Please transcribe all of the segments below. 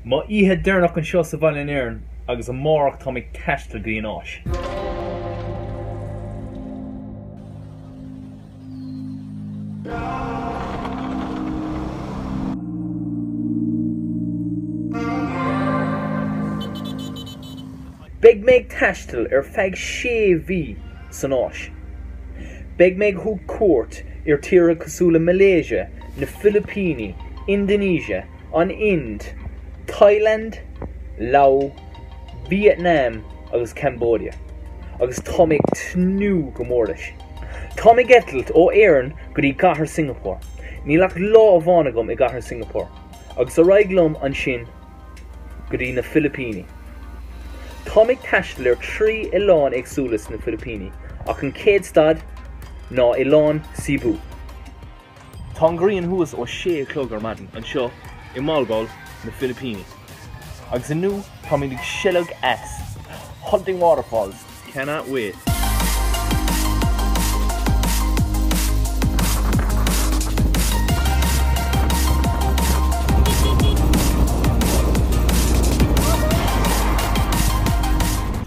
Mo oíche deireanach anseo sa bhaile in Éirinn agus amárach táim ag taisteal go dtí an Áis. Beidh mé ag taisteal ar feadh sé mhí san Áis. Beidh mé ag thabhairt cuairt ar tíortha cosúil le Malaysia, na Filipíní, Indonesia, an Ind, Thailand, Lao, Vietnam agus Cambodia agus tá mé ag tnúth go mór leis. Tá mé ag eitilt ó Éirinn go dtí cathair Singapore. Níl ach lá amháin agam i gcathair Singapore agus ar aghaidh liom ansin go dtí na Filipíní. Tá mé ag taisteal ar 3 oileán éagsúla sna Filipíní ach an chéad stad ná oileán Cebu. Tá an ghrian thuas ó 6 a chlog ar maidin anseo i Moalboal, na Filipíní. Agus inniu táimid ag seilg eas, hunting waterfalls, cannot wait!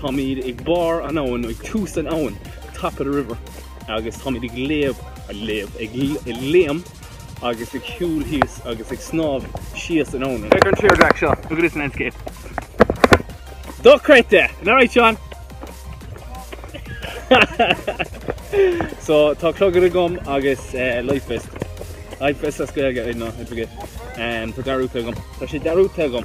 Táimid ag barr an abhainn, ag tús an abhainn, top of the river. agus táimid ag léamh, ag léamh, ag léim agus ag siúl thíos agus ag snámh síos an abhainn. Féach ar an tírdhreach seo, look at this landscape. Dochreidte! Isn't that right, Sean? So tá clogad agam agus eh, life vest. Life vest as Gaeilge, I don't know, I forget. Um, tá dearúdta agam. Tá sé dearúdta agam.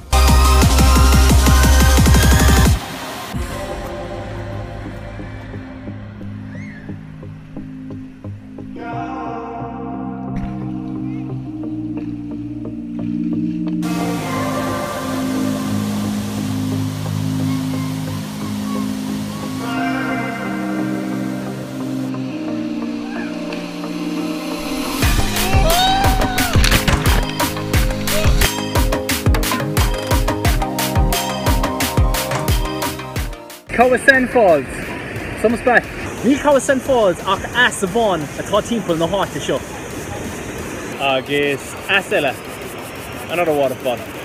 Kawasan Falls. Some spot. Níl Kawasan Falls ach eas amháin atá timpeall na háite seo. Agus eas eile. Another waterfall.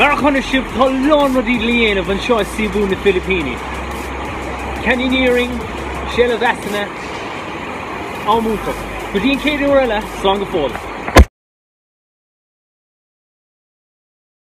Mar a chonaic sibh, tá a lán rudaí le dhéanamh anseo i Cebu na Filipíní. Canyoneering, seilbh easanna, am iontach. Go dtí an chéad uair eile, slán go fóill.